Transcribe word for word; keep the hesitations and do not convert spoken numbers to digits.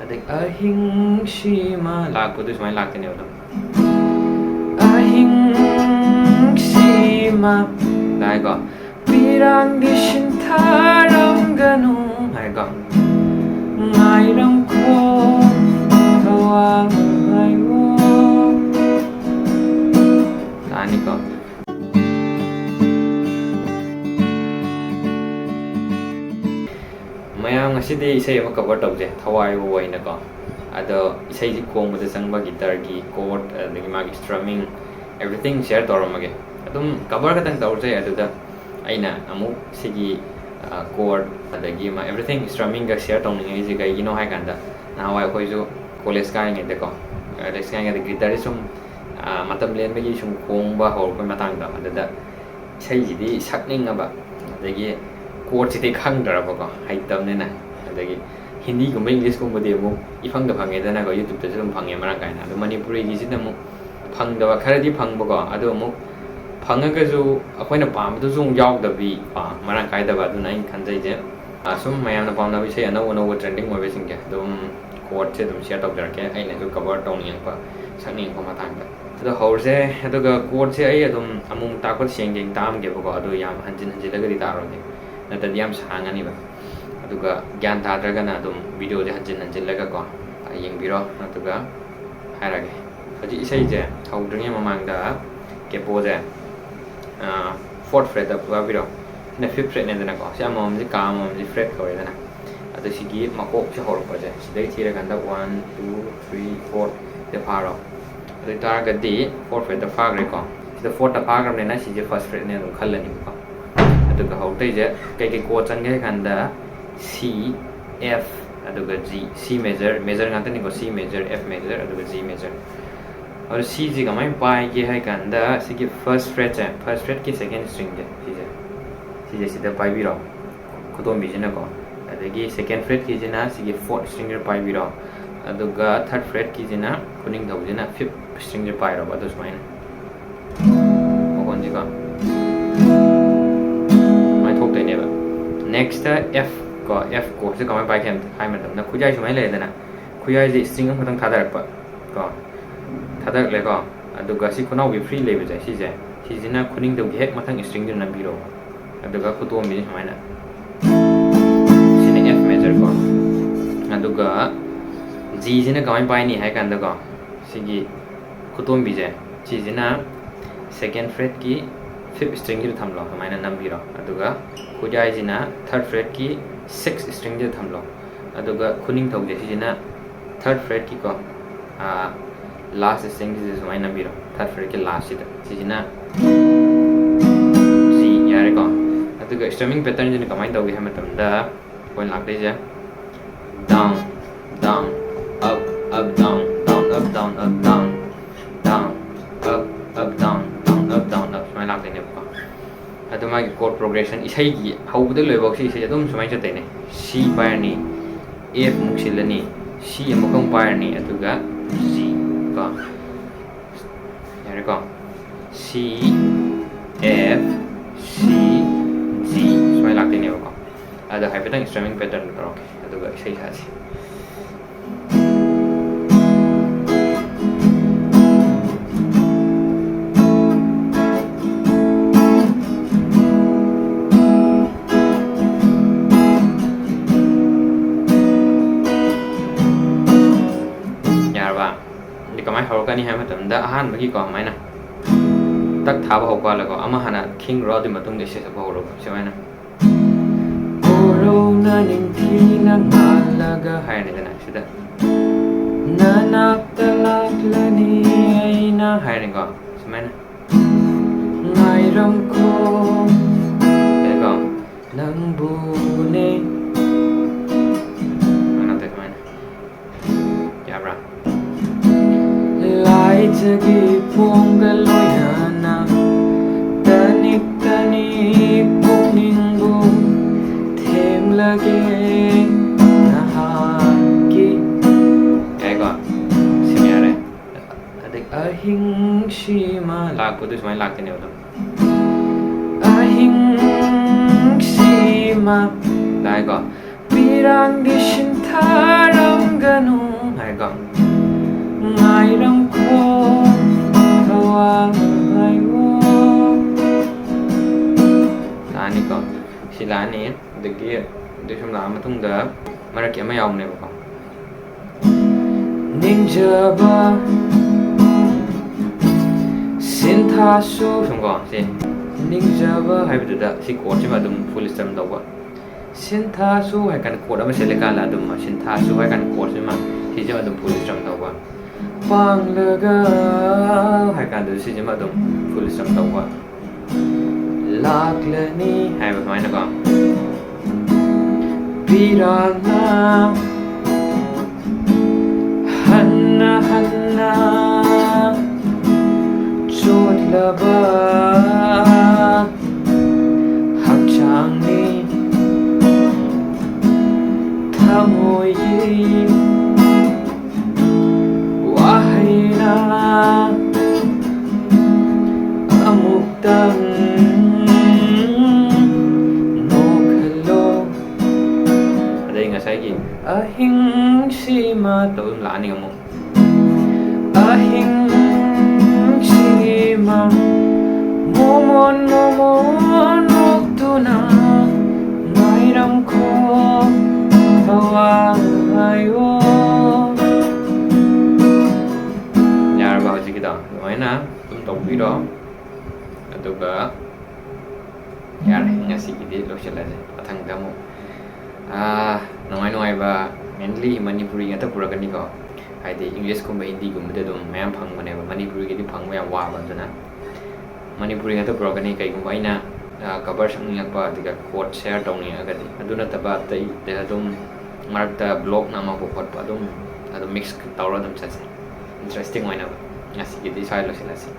ꯑꯗꯩ ꯑꯍꯤꯡꯁꯤꯃ ꯂꯥꯛꯄꯗꯨ ꯁꯨꯃꯥꯏꯅ ꯂꯥꯛꯇꯣꯏꯅꯦꯕ ꯑꯗꯨꯝ꯫ ꯑꯍꯤꯡꯁꯤꯃ ꯇꯥꯏꯀꯣ꯫ ꯄꯤꯔꯥꯡꯗꯤ ꯁꯤꯟꯊꯔꯝꯒꯅꯨ ꯍꯥꯏꯀꯣ꯫ ꯉꯥꯏꯔꯝꯈꯣ ꯊꯋꯥꯏꯋꯣ꯫ ꯇꯥꯅꯤꯀꯣ꯫ ꯃꯌꯥꯝ, ꯉꯁꯤꯗꯤ ꯏꯁꯩ ꯑꯃ cover ꯇꯧꯁꯦ, ꯊꯋꯥꯏꯕꯨ ꯑꯣꯏꯅꯀꯣ꯫ ꯑꯗꯣ ꯏꯁꯩꯁꯤ ꯈꯣꯡꯕꯗ ꯆꯪꯕ guitarꯒꯤ chord, ꯑꯗꯒꯤ ꯃꯥꯒꯤ strumming, everything share ꯇꯧꯔꯝꯃꯒꯦ꯫ ꯑꯗꯨꯝ cover ꯈꯛꯇꯪ ꯇꯧꯔꯁꯦ꯫ ꯑꯗꯨꯗ ꯑꯩꯅ ꯑꯃꯨꯛ ꯁꯤꯒꯤ, ꯑ, chord, ꯑꯗꯒꯤ ꯃꯥ everything strummingꯒ share ꯇꯧꯅꯤꯡꯉꯛꯏꯁꯦ ꯀꯩꯒꯤꯅꯣ ꯍꯥꯏ ꯀꯥꯟꯗ, ꯅꯍꯥꯟꯋꯥꯏ ꯑꯩꯈꯣꯏꯁꯨ college ꯀꯥꯔꯤꯉꯩꯗꯀꯣ, college ꯀꯥꯔꯤꯉꯩꯗ guitarꯁꯦ ꯁꯨꯝ, ꯑ, ꯃꯇꯝ ꯂꯦꯟꯕꯒꯤ ꯁꯨꯝ ꯈꯣꯡꯕ ꯍꯧꯔꯛꯄꯩ ꯃꯇꯥꯡꯗꯣ, ꯑꯗꯨꯗ ꯏꯁꯩꯁꯤꯗꯤ ꯁꯛꯅꯤꯡꯉꯕ, ꯑꯗꯒꯤ chordꯁꯤꯗꯤ ꯈꯪꯗ꯭ꯔꯕꯀꯣ, ꯍꯩꯇꯕꯅꯤꯅ꯫ ꯑꯗꯒꯤ ꯍꯤꯟꯗꯤꯒꯨꯝꯕ, Englishꯀꯨꯝꯕꯗꯤ ꯑꯃꯨꯛ ꯏꯐꯪꯗ ꯐꯪꯉꯦꯗꯅꯀꯣ, YouTubeꯇꯁꯨ ꯑꯗꯨꯝ ꯐꯪꯉꯦ ꯃꯔꯥꯡ ꯀꯥꯏꯅ꯫ ꯑꯗꯣ ꯃꯅꯤꯄꯨꯔꯤꯒꯤꯁꯤꯅ ꯑꯃꯨꯛ ꯐꯪꯗꯕ ꯈꯔꯗꯤ ꯐꯪꯕꯀꯣ, ꯑꯗꯣ ꯑꯃꯨꯛ ꯐꯪꯉꯒꯁꯨ ꯑꯩꯈꯣꯏꯅ ꯄꯥꯝꯕꯗꯨꯁꯨ ꯑꯃꯨꯛ ꯌꯥꯎꯗꯕꯤ, ꯀꯣ, ꯃꯔꯥꯡ ꯀꯥꯏꯗꯕ꯫ ꯑꯗꯨꯅ ꯑꯩꯅ ꯈꯟꯖꯩꯁꯦ, ꯑ, ꯁꯨꯝ ꯃꯌꯥꯝꯅ ꯄꯥꯝꯅꯕ ꯏꯁꯩ ꯑꯅꯧ ꯑꯅꯧꯕ trending ꯑꯣꯏꯕꯁꯤꯡꯁꯦ ꯑꯗꯨꯝ chordꯁꯦ ꯑꯗꯨꯝ share ꯇꯧꯖꯔꯛꯀꯦ, ꯑꯩꯅꯁꯨ cover ꯇꯧꯅꯤꯡꯉꯛꯄ, ꯁꯛꯅꯤꯡꯉꯛꯄ ꯃꯇꯥꯡꯗ꯫ ꯑꯗꯣ ꯍꯧꯔꯁꯦ꯫ ꯑꯗꯨꯒ chordꯁꯦ ꯑꯩ ꯑꯗꯨꯝ ꯑꯃꯨꯛ ꯇꯥꯛꯄꯗ ꯁꯦꯡ ꯁꯦꯡ ꯇꯥꯛꯑꯝꯒꯦꯕꯀꯣ, ꯑꯗꯣ ꯌꯥꯝ ꯍꯟꯖꯤꯟ ꯍꯟꯖꯤꯜꯂꯒꯗꯤ ꯇꯥꯛꯑꯔꯣꯏꯒꯦ, ꯅꯠꯇ꯭ꯔꯗꯤ ꯌꯥꯝ ꯁꯥꯡꯉꯅꯤꯕ꯫ ꯑꯗꯨꯒ ꯒ꯭ꯌꯥꯟ ꯇꯥꯗ꯭ꯔꯒꯅ ꯑꯗꯨꯝ videoꯁꯦ ꯍꯟꯖꯤꯟ ꯍꯟꯖꯤꯜꯂꯒꯀꯣ, ꯑ, ꯌꯦꯡꯕꯤꯔꯣ꯫ ꯑꯗꯨꯒ ꯍꯥꯏꯔꯒꯦ꯫ ꯍꯧꯖꯤꯛ ꯏꯁꯩꯁꯦ ꯍꯧꯗ꯭ꯔꯤꯉꯩ ꯃꯃꯥꯡꯗ capoꯁꯦ, ꯑ, fourth fretꯇ ꯄꯥꯏꯕꯤꯔꯣ꯫ ꯁꯤꯅ fifth fretꯅꯦꯗꯅꯀꯣ꯫ ꯁꯤ ꯑꯃꯃꯝꯁꯦ ꯀꯥ ꯑꯃꯃꯝꯁꯦ fret ꯀꯧꯋꯦꯗꯅ꯫ ꯑꯗꯣ ꯁꯤꯒꯤ ꯃꯀꯣꯛꯁꯦ ꯍꯧꯔꯛꯄꯁꯦ ꯁꯤꯗꯩ ꯊꯤꯔꯀꯥꯟꯗ one, two, three, four ꯁꯤꯗ ꯐꯥꯔꯣ꯫ ꯑꯗꯨ ꯑꯣꯏꯇꯥꯔꯒꯗꯤ fourth fretꯇ ꯐꯥꯈ꯭ꯔꯦꯀꯣ꯫ ꯁꯤꯗ fourthꯇ ꯐꯥꯈ꯭ꯔꯕꯅꯤꯅ ꯁꯤꯁꯦ first fretꯅꯦ ꯑꯗꯨꯝ ꯈꯜꯂꯅꯤꯕꯀꯣ꯫ ꯑꯗꯨꯒ ꯍꯧꯔꯛꯇꯣꯏꯁꯦ ꯀꯩꯀꯩ chord ꯆꯪꯒꯦ ꯍꯥꯏ ꯀꯥꯟꯗ C, F, ꯑꯗꯨꯒ G, C major, major ꯉꯥꯛꯇꯅꯤꯀꯣ, C major, F major, ꯑꯗꯨꯒ G major꯫ ꯑꯗꯣ Cꯁꯦ ꯀꯃꯥꯏꯅ ꯄꯥꯏꯒꯦ ꯍꯥꯏ ꯀꯥꯟꯗ ꯁꯤꯒꯤ first fretꯁꯦ, first fretꯀꯤ second stringꯁꯦ, ꯁꯤꯁꯦ, ꯁꯤꯁꯦ ꯁꯤꯗ ꯄꯥꯏꯕꯤꯔꯣ, ꯈꯨꯗꯣꯝꯕꯤꯁꯤꯅꯀꯣ꯫ ꯑꯗꯒꯤ second fretꯀꯤꯁꯤꯅ ꯁꯤꯒꯤ fourth stringꯁꯤꯗ ꯄꯥꯏꯕꯤꯔꯣ꯫ ꯑꯗꯨꯒ third fretꯀꯤꯁꯤꯅ, ꯈꯨꯅꯤꯡꯊꯧꯁꯤꯅ fifth stringꯁꯦ ꯄꯥꯏꯔꯣꯕ꯫ ꯑꯗꯨ ꯁꯨꯃꯥꯏꯅ ꯃꯈꯣꯟꯁꯤꯀꯣ ꯁꯨꯃꯥꯏꯅ ꯊꯣꯛꯇꯣꯏꯅꯦꯕ꯫ Next F ꯀꯣ, F chordꯁꯦ ꯀꯃꯥꯏꯅ ꯄꯥꯏꯒꯦ ꯍꯥꯏ ꯃꯇꯝꯗ ꯈꯨꯠꯌꯥꯏ ꯁꯨꯃꯥꯏꯅ ꯂꯩꯔꯦꯗꯅ, ꯈꯨꯌꯥꯏꯁꯦ string ꯑꯃꯈꯛꯇꯪ ꯊꯥꯗꯔꯛꯄ ꯀꯣ, ꯊꯥꯗꯔꯛꯂꯦꯀꯣ꯫ ꯑꯗꯨꯒ ꯁꯤ ꯈꯨꯅꯥꯎꯒꯤ free ꯂꯩꯕꯁꯦ, ꯁꯤꯁꯦ, ꯁꯤꯁꯤꯅ ꯈꯨꯅꯤꯡꯊꯧꯒꯤ ꯍꯦꯛ ꯃꯊꯪ stringꯗꯨꯗ ꯅꯝꯕꯤꯔꯣ꯫ ꯑꯗꯨꯒ ꯈꯨꯇꯣꯝꯕꯤꯁꯦ ꯁꯨꯃꯥꯏꯅ, ꯁꯤꯅ F major ꯀꯣ꯫ ꯑꯗꯨꯒ Gꯁꯤꯅ ꯀꯃꯥꯏꯅ ꯄꯥꯏꯅꯤ ꯍꯥꯏ ꯀꯥꯟꯗꯀꯣ, ꯁꯤꯒꯤ ꯈꯨꯇꯣꯝꯕꯤꯁꯦ, ꯁꯤꯁꯤꯅ second fretꯀꯤ fifth stringꯁꯤꯗ ꯊꯝꯂꯣ, ꯑꯗꯨꯃꯥꯏꯅ ꯅꯝꯕꯤꯔꯣ꯫ ꯑꯗꯨꯒ ꯈꯨꯌꯥꯏꯁꯤꯅ third fretꯀꯤ sixth stringꯁꯤꯗ ꯊꯝꯂꯣ꯫ ꯑꯗꯨꯒ ꯈꯨꯅꯤꯡꯊꯧꯁꯦ, ꯁꯤꯁꯤꯅ third fretꯀꯤꯀꯣ, last stringꯁꯤꯗ ꯁꯨꯃꯥꯏꯅ ꯅꯝꯕꯤꯔꯣ, third fretꯀꯤ lastꯁꯤꯗ꯫ ꯁꯤꯁꯤꯅ G꯫ ꯌꯥꯔꯦꯀꯣ꯫ ꯑꯗꯨꯒ strumming patternꯁꯤꯅ ꯀꯃꯥꯏꯅ ꯇꯧꯒꯦ ꯍꯥꯏꯕ ꯃꯇꯝꯗ, ꯑꯩꯈꯣꯏꯅ ꯂꯥꯛꯇꯣꯏꯁꯦ down, down, up, up, down, down, up, down, up, down, down, up, up, down, down, up, down, up, ꯁꯨꯃꯥꯏꯅ ꯂꯥꯛꯇꯣꯏꯅꯦꯕꯀꯣ꯫ ꯑꯗꯨ ꯃꯥꯒꯤ chord progression, ꯏꯁꯩꯒꯤ ꯍꯧꯕꯗ ꯂꯣꯏꯕꯧꯁꯤ ꯏꯁꯩ ꯑꯗꯨꯝ ꯁꯨꯃꯥꯏꯅ ꯆꯠꯇꯣꯏꯅꯦ꯫ C ꯄꯥꯏꯔꯅꯤ, F ꯑꯃꯨꯛ ꯁꯤꯜꯂꯅꯤ, C ꯑꯃꯨꯛꯀ ꯑꯃꯨꯛ ꯄꯥꯏꯔꯅꯤ, ꯑꯗꯨꯒ G ꯀꯣ꯫ ꯌꯥꯔꯦꯀꯣ꯫ C, F, C, G ꯁꯨꯃꯥꯏꯅ ꯂꯥꯛꯇꯣꯏꯅꯦꯕꯀꯣ꯫ ꯑꯗꯣ ꯍꯥꯏꯐꯦꯠꯇꯪ strumming patternꯗꯣ ꯇꯧꯔꯛꯀꯦ, ꯑꯗꯨꯒ ꯏꯁꯩ ꯁꯥꯁꯤ꯫ ꯌꯥꯔꯕ? ꯑꯗꯤ ꯀꯃꯥꯏꯅ ꯍꯧꯔꯛꯀꯅꯤ ꯍꯥꯏꯕ ꯃꯇꯝꯗ, ꯑꯍꯥꯟꯕꯒꯤꯀꯣ, ꯑꯗꯨꯃꯥꯏꯅ ꯇꯛ ꯊꯥꯕ ꯍꯧꯀꯥꯟꯗꯀꯣ, ꯑꯃ ꯍꯥꯟꯅ ꯈꯤꯡꯈ꯭ꯔꯣ, ꯑꯗꯨꯒꯤ ꯃꯇꯨꯡꯗ ꯏꯁꯩ ꯁꯛꯄ ꯍꯧꯔꯣ꯫ ꯁꯨꯃꯥꯏꯅ, "ꯀꯣꯔꯧꯅ ꯅꯤꯡꯊꯤꯅ ꯉꯥꯜꯂꯒ" ꯍꯥꯏꯔꯅꯤꯗꯅ ꯁꯤꯗ, "ꯅꯅꯥꯛꯇ ꯂꯥꯛꯂꯅꯤ ꯑꯩꯅ" ꯍꯥꯏꯔꯅꯤꯀꯣ꯫ ꯁꯨꯃꯥꯏꯅ, "ꯉꯥꯏꯔꯝꯈꯣ" ꯍꯥꯏꯀꯣ, "ꯅꯪꯕꯨꯅꯦ" ꯃꯅꯥꯛꯇ ꯁꯨꯃꯥꯏꯅ꯫ ꯌꯥꯕ꯭ꯔꯥ? "ꯂꯥꯏꯖꯒꯤ ꯄꯣꯡꯒ ꯂꯣꯏꯅꯅ ꯇꯅꯤꯛ ꯇꯅꯤꯛ ꯄꯨꯛꯅꯤꯡꯕꯨ ꯊꯦꯝꯂꯒꯦ ꯅꯍꯥꯛꯀꯤ" ꯌꯥꯏꯀꯣ? ꯁꯤꯃ ꯌꯥꯔꯦ꯫ ꯑꯗꯩ "ꯑꯍꯤꯡꯁꯤꯃ" ꯂꯥꯛꯄꯗꯨ ꯁꯨꯃꯥꯏꯅ ꯂꯥꯛꯇꯣꯏꯅꯦꯕ ꯑꯗꯨꯝ꯫ "ꯑꯍꯤꯡꯁꯤꯃ" ꯇꯥꯏꯀꯣ? "ꯄꯤꯔꯥꯡꯗꯤ ꯁꯤꯟꯊꯔꯝꯒꯅꯨ" ꯂꯥꯛꯑꯅꯤ꯫ ꯑꯗꯒꯤ ꯑꯗꯨ ꯁꯨꯝ ꯂꯥꯛꯑ ꯃꯇꯨꯡꯗ ꯃꯔꯛꯀꯤ ꯑꯃ ꯌꯥꯎꯕꯅꯦꯕꯀꯣ, ꯅꯤꯡꯖꯕ ꯁꯤꯟꯊꯥꯁꯨ ꯁꯨꯝꯀꯣ, ꯁꯤ ꯅꯤꯡꯖꯕ ꯍꯥꯏꯕꯗꯨꯗ ꯁꯤ ꯀꯣꯔꯠꯁꯤꯃ ꯑꯗꯨꯝ ꯐꯨꯜ ꯁ꯭ꯇꯝ ꯇꯧꯕ꯫ ꯁꯤꯟꯊꯥꯁꯨ ꯍꯥꯏ ꯀꯥꯟꯗ ꯀꯣꯔꯠ ꯑꯃ ꯁꯦꯠꯂꯀꯥꯟꯗ ꯑꯗꯨꯝ ꯁꯤꯟꯊꯥꯁꯨ ꯍꯥꯏ ꯀꯥꯟꯗ ꯀꯣꯔꯠꯁꯤꯃ, ꯁꯤꯁꯤꯃ ꯑꯗꯨꯝ ꯐꯨꯜ ꯁ꯭ꯇꯝ ꯇꯧꯕ꯫ ꯄꯥꯡꯂꯒ ꯍꯥꯏ ꯀꯥꯟꯗ ꯁꯤꯁꯤꯃ ꯑꯗꯨꯝ ꯐꯨꯜ ꯁ꯭ꯇꯝ ꯇꯧꯕ꯫ ꯂꯥꯛꯂꯅꯤ ꯍꯥꯏꯕ ꯁꯨꯃꯥꯏꯅꯀꯣ꯫ ꯄꯤꯔꯥꯡꯅ ꯍꯟꯅ ꯍꯟꯅ ꯆꯣꯠꯂꯕ ꯍꯛꯆꯥꯡꯅꯤ꯫ ꯊꯃꯣꯏꯒꯤ ꯋꯥꯍꯩꯅ ꯑꯃꯨꯛꯇꯪ ꯅꯣꯛꯍꯜꯂꯣ꯫ ꯑꯗꯩ ꯉꯁꯥꯏꯒꯤ ꯑꯍꯤꯡꯁꯤꯃ ꯇꯧ ꯑꯗꯨꯝ ꯂꯥꯛꯑꯅꯤ ꯑꯃꯨꯛ꯫ ꯑꯍꯤꯡꯁꯤꯃ ꯃꯣꯃꯣꯟ ꯃꯣꯃꯣꯟ ꯅꯣꯛꯇꯨꯅ ꯉꯥꯏꯔꯝꯈꯣ ꯊꯋꯥꯏꯌꯣ꯫ ꯌꯥꯔꯕ ꯍꯧꯖꯤꯛꯀꯤꯗꯣ? ꯑꯗꯨꯃꯥꯏꯅ ꯑꯗꯨꯝ ꯇꯧꯕꯤꯔꯣ꯫ ꯑꯗꯨꯒ ꯌꯥꯔꯦ, ꯉꯁꯤꯒꯤꯗꯤ ꯂꯣꯏꯁꯤꯜꯂꯁꯦ꯫ ꯃꯊꯪꯗ ꯑꯃꯨꯛ, ꯑꯥ, ꯅꯨꯡꯉꯥꯏ ꯅꯨꯡꯉꯥꯏꯕ, mainly ꯃꯅꯤꯄꯨꯔꯤ ꯉꯥꯛꯇ ꯄꯨꯔꯛꯀꯅꯤꯀꯣ꯫ ꯍꯥꯏꯗꯤ English ꯀꯨꯝꯕ, Hindi ꯒꯨꯝꯕꯗꯤ ꯑꯗꯨꯝ ꯃꯌꯥꯝ ꯐꯪꯕꯅꯦꯕ, ꯃꯅꯤꯄꯨꯔꯤꯒꯤꯗꯤ ꯐꯪꯕ ꯌꯥꯝ ꯋꯥꯕ꯫ ꯑꯗꯨꯅ ꯃꯅꯤꯄꯨꯔꯤ ꯉꯥꯛꯇ ꯄꯨꯔꯛꯀꯅꯤ꯫ ꯀꯩꯒꯨꯝꯕ ꯑꯩꯅ, ꯑꯥ, cover ꯁꯛꯅꯤꯡꯉꯛꯄ, ꯑꯗꯨꯒ quote share ꯇꯧꯅꯤꯡꯉꯒꯗꯤ꯫ ꯑꯗꯨ ꯅꯠꯇꯕ ꯑꯇꯩꯗ ꯑꯗꯨꯝ ꯃꯔꯛꯇ vlog ꯅꯝꯃꯛꯄ ꯈꯣꯠꯄ ꯑꯗꯨꯝ, ꯑꯗꯨꯝ mix ꯇꯧꯔ ꯑꯗꯨꯝ ꯆꯠꯁꯦ, interesting ꯑꯣꯏꯅꯕ꯫ ꯉꯁꯤꯒꯤꯗꯤ ꯁ꯭ꯋꯥꯏ ꯂꯣꯏꯁꯤꯜꯂꯁꯤ꯫